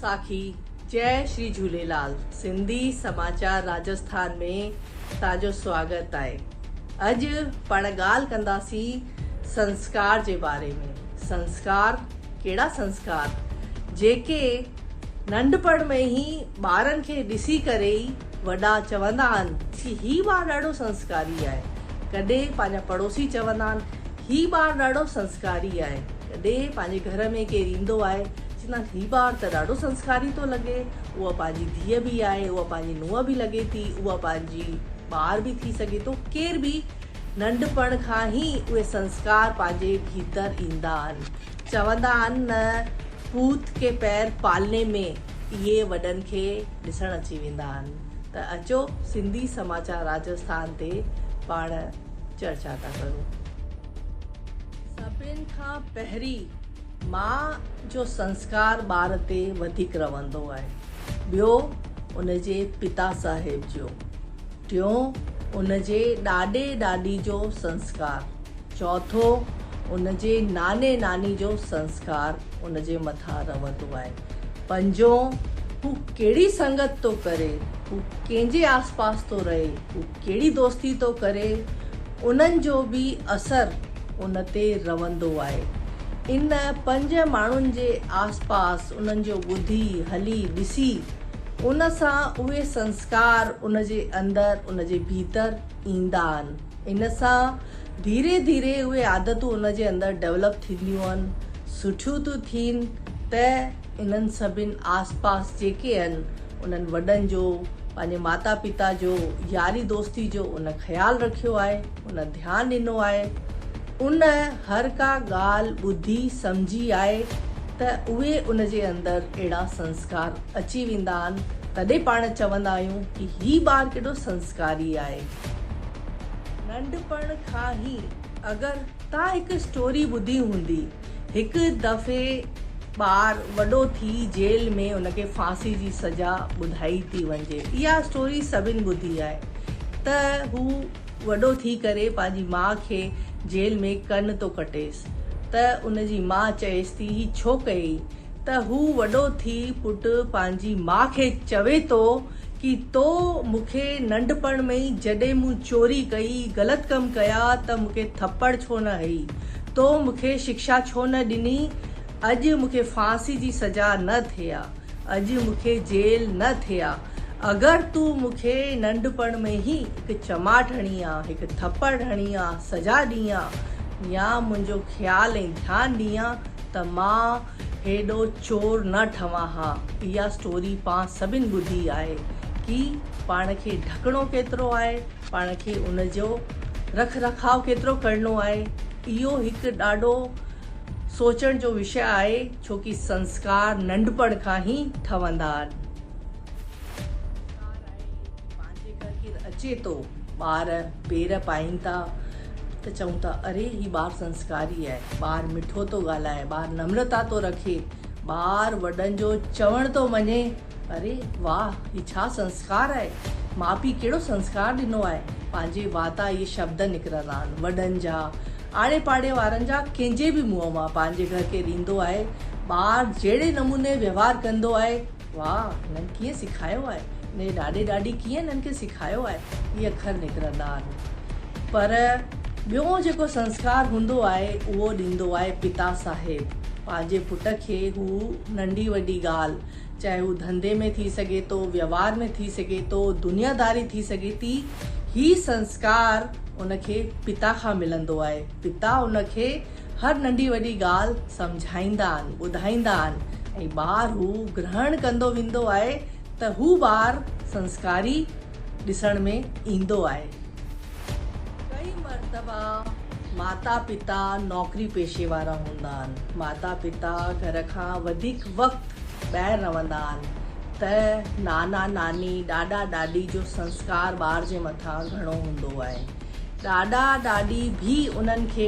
ساکي جئي شري جهوليلال سنڌي سماچار راجسٿان ۾ توهان جو سواگت آهي اڄ پاڻ ڳالهه ڪنداسين سنسڪار جي باري ۾ سنسڪار ڪهڙا سنسڪار جيڪي ننڍپڻ ۾ ئي ٻارن کي ڏسي ڪري ئي وڏا چوندا آهن ڪي هي ٻار ڏاڍو سنسڪاري آهي ڪڏهن پنهنجا پڙوسي چوندا آهن هي ٻار ڏاڍو سنسڪاري آهي ڪڏهن پنهنجي گهر ۾ ڪير ايندو آهي چوندا آهن هي ٻار ته ڏاڍو سنسڪاري ٿو لڳي اها پنهنجي ڌيء به آهي اها پنهنجي نونهن به لڳي ٿي اها پنهنجي ٻار به ٿي سگهي ٿو ڪير به ننڍپڻ کان ئي اهي سنسڪار پنهنجي ڀيتر ايندا آهن چوندا آهن نه پوت ڪي پير پالني ۾ اهي وڏن کي ڏسڻ اچي ويندا آهن ته اچو سنڌي سماچار راجسٿان تي پاڻ چرچا ٿا ڪرون. سڀن کان پهرين ماء جو سنسڪار ٻار تي وڌيڪ رهندو آهي ٻيو ان جي پتا صاحب جو. ٽيون، ان جي ڏاڏي ڏاڏي جو سنسڪار. چوٿون، ان جي ناني ناني جو سنسڪار ان جي مٿان رهندو آهي. پنجون، هو ڪهڙي سنگت ٿو ڪري، هو ڪنهن جي آس پاس ٿو رهي، هو ڪهڙي دوستي ٿو ڪري، انهن جو به اثر ان تي رهندو آهي. ان پنج ماڻهن جي آس پاس انهن جو ٻڌي، هلي، ڏسي، ان سان اهي سنسڪار ان جي اندر، ان جي ڀيتر ايندا آهن. ان سان ڌيري ڌيري اهي عادتون ان جي اندر ڊولپ ٿينديون آهن، سٺيون ٿيون ٿين ته انهن سڀن آس پاس جيڪي آهن انهن وڏن جو، پنهنجي ماتا پتا جو، ياري دوستي جو ان خيال رکيو آهي، ان ڌيان ڏنو آهي. ان هر ڪا ڳالهه ٻڌي سمجهي آهي ته اهي ان جي اندر اهڙا سنسڪار اچي ويندا آهن تڏهن پاڻ چوندا آهيون ڪي هي ٻار ڪيڏو سنسڪاري آهي. ننڍپڻ کان ئي اگر تان هڪ اسٽوري ٻڌي هوندي هڪ دفعي ٻار وڏو ٿي جيل ۾ ان کي ڦاسي جي سزا ٻڌائي ٿي وڃجي اها اسٽوري سڀن ٻڌي آهي ته هو وڏو ٿي ڪري پنهنجي ماء کي جيل ۾ ڪن ٿو ڪٽيس ته ان جي ماء چئيس ٿي هي ڇو ڪيئي ته هو وڏو ٿي پٽ پنهنجي ماء کي چوي ٿو ڪي تو مون کي ننڍپڻ ۾ ئي جڏهن مون چوري ڪئي غلط ڪم ڪيا ته مون کي ٿپڙ ڇو نه هئي تو مون کي شڪشا ڇو نه ڏني اڄ مون کي ڦاسي جي سزا نه ٿئي ها اڄ مون کي جيل نه ٿئي ها، اگر تون مون کي ننڍپڻ ۾ ئي هڪ چماٽ هڻين ها، هڪ ٿپڙ هڻين ها، سزا ڏين ها يا منهنجو خيال ۽ ڌيان ڏين ها ته مان هيڏو چور نه ٺهان ها. اها اسٽوري پان سڀن ٻڌي آهي ڪي پاڻ کي ڍڪڻو ڪيترو آهي، پاڻ کي ان جو رک رکاء ڪيترو ڪرڻو آهي. اهو هڪ ڏاڍو سوچڻ جو وشيه آهي ڇو ڪي سنسڪار ننڍپڻ کان ئي ٺهندا آهن. سنسڪار آهي پنهنجي گهر ڪير اچي ٿو ٻار پير پائين ٿا ته چئون ٿا اري هي ٻار سنسڪاري آهي ٻار مٺو ٿو ڳالهائي ٻار نمرتا ٿو رکي ٻار وڏن جو چوڻ ٿو مڃي اري واھ هي ڇا سنسڪار آهي ماء پيء ڪهڙو سنسڪار ڏنو آهي پنهنجي واتان اهي شبد نڪرندا آهن وڏن جا آڙي پاڙي وارن جا ڪنهن جي به منهن مان پنهنجي گهر ڪير ايندو آهي ٻار جهڙي نموني ويوهار ڪندو آهي واھ هنن ڪيئن سکايو آهي هن جي ڏاڏي ڏاڏي ڪيئن هنن کي سکايو آهي اهي اکر نڪرندا آهن پر ٻيو جيڪو سنسڪار هوندو آهي اهو ڏيندو آهي پتا صاحب پنهنجي پٽ کي هو ننڍي وڏي ڳالهه چاهي هو ڌنڌي ۾ ٿي سگهي ٿو، ويوهار ۾ ٿي سگهي ٿو، دنياداري ٿي سگهي ٿي، هي سنسڪار ان کي پتا کان ملندو آهي. پتا ان کي هر ننڍي وڏي ڳالهه سمجهائيندا آهن، ٻڌائيندا آهن ۽ ٻار هو گرهڻ ڪندو ويندو آهي ته هو ٻار سنسڪاري ڏسڻ ۾ ايندو آهي. ڪئي مرتبا ماتا پتا نوڪري پيشي وارا هوندا آهن. ماتا پتا گهر کان وڌيڪ وقت ٻاهر رهندا آهن ته نانا ناني، ڏاڏا ڏاڏي جو سنسڪار ٻار جي مٿان گهڻو هوندو آهي. ڏاڏا ڏاڏي به انهن کي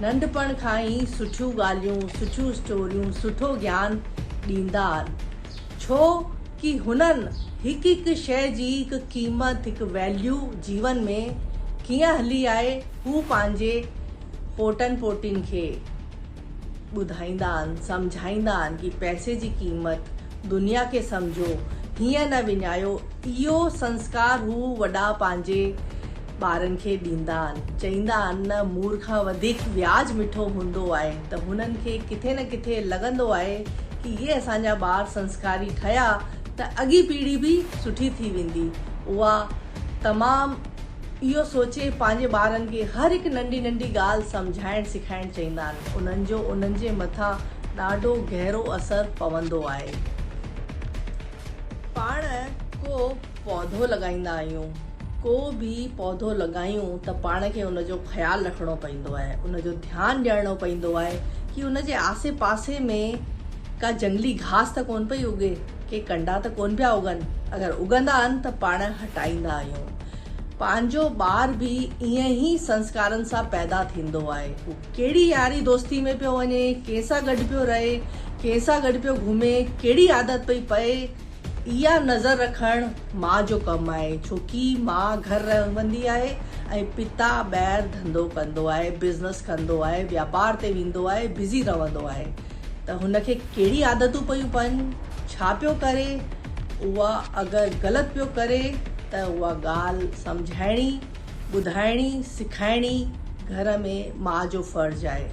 ننڍپڻ کان ئي سٺيون ڳالهيون، سٺيون اسٽوريون، سٺو گيان ڏيندا آهن. ڇو ڪي هنن هڪ هڪ شيء جي هڪ قيمت، هڪ ويليو جيون ۾ ڪيئن هلي آهي هو پنهنجي پوٽن پوٽين کي ٻڌائيندا آهن، سمجهائيندا آهن ڪي پئسي جي قيمت، دنيا کي سمجهو، هيئن نه وڃايو، اهو سنسڪار هو وڏا پنهنجي ٻارن کي ڏيندا آهن. چئيندا آهن نه مور کان وڌيڪ وياج مٺو هوندو آهي ته هنن کي ڪٿي نه ڪٿي لڳندو آهي ڪي اهي اسان جا ٻار سنسڪاري ٺهيا ته اڳين پيڙهي به سٺي ٿي ويندي. اها تمام اهو سوچي پنهنجي ٻارن کي هر هڪ ننڍي ننڍي ڳالهه سمجهائڻ سکائڻ چئيندا آهن. انهن جو انهن جي مٿان ڏاڍو گهرو اثر پوندو آهي. پاڻ ڪو پوڌو لڳائيندا آهيون، ڪو به پوڌو لڳايون ته پاڻ کي ان جو خيال رکڻو پوندو آهي، ان جو ڌيان ڏيڻو پوندو آهي ڪي ان جي آسي پاسي ۾ ڪا جنگلي گهاس ته ڪونه پئي اڳي، ڪي ڪنڊا ته ڪونه پيا اڳن، اگر اڳندا آهن ته پاڻ هٽائيندا آهيون. پنهنجو ٻار به ائين ئي سنسڪارن سان پيدا ٿيندو آهي. هو ڪهڙي ياري دوستي ۾ پيو وڃي، ڪنهن سان گڏ پيو رهي، ڪنهن سان گڏ پيو گهمي، ڪهڙي عادت پئي پئي، اها نظر رکڻ ماء جو ڪم آهي، ڇو ڪي ماء گهر رهندي آهي ۽ پتا ٻاهر ڌنڌو ڪندو آهي، بزنس ڪندو آهي، واپار تي ويندو آهي، بزي رهندو آهي ته هن کي ڪهڙي عادتون پيون پون، ڇا پيو ڪري، اها اگر غلط پيو ڪري ته اها ڳالهه سمجهائڻي، ٻڌائڻي، سکائڻي گهر ۾ ماء جو فرض آهي.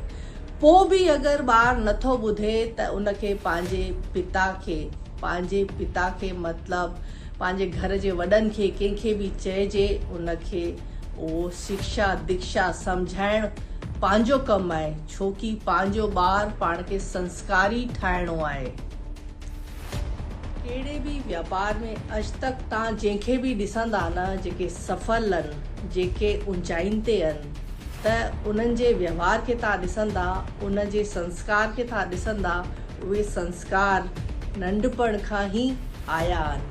پوء به اگر ٻار نٿو ٻڌي ته ان کي پنهنجي پتا کي، پنهنجي پتا کي مطلب پنهنجي گهر جي وڏن کي ڪنهن کي به چئجي ان کي اهو شڪشا دڪشا سمجهائڻ پنهنجو ڪم آهي ڇو ڪي پنهنجو ٻار پاڻ کي سنسڪاري ٺاهڻو آهي. ڪهڙي به واپار ۾ اڄ تڪ تان جنهن کي به ڏسندا نه جيڪي سڦل ان جيڪي اونچائين تي ان ته انهن جي ويوهار کي تان ڏسندا ان جي سنسڪار کي تان ڏسندا اهي سنسڪار ننڍپڻ کان ئي آيا آهن.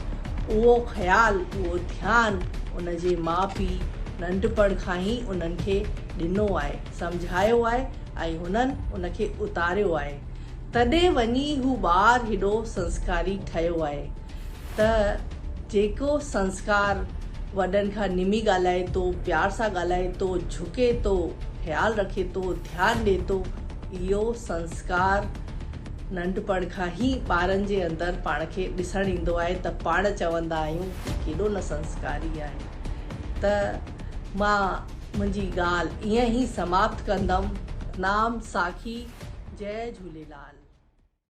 اهو خيال، اهو ڌيان ان جي ماء پيء ننڍپڻ کان ئي انهن کي ڏنو آهي، سمجهايو آهي ۽ هنن ان کي اتاريو آهي. تڏهن وڃي هو ٻار هيڏو سنسڪاري ٺهيو آهي ته جيڪو سنسڪار وڏن کان نمي ڳالهائي ٿو، پيار سان ڳالهائي ٿو، جهڪي ٿو، خيال رکي ٿو، ڌيان ڏي ٿو، اهو سنسڪار ننڍپڻ کان ئي ٻارن جي اندر پاڻ کي ڏسڻ ايندو آهي ته پاڻ چوندا آهيون هي ڪيڏو نه سنسڪاري آهي ته مان منهنجي ڳالهه ائين ئي سماپت ڪندم. نام ساکي جئي جهوليلال.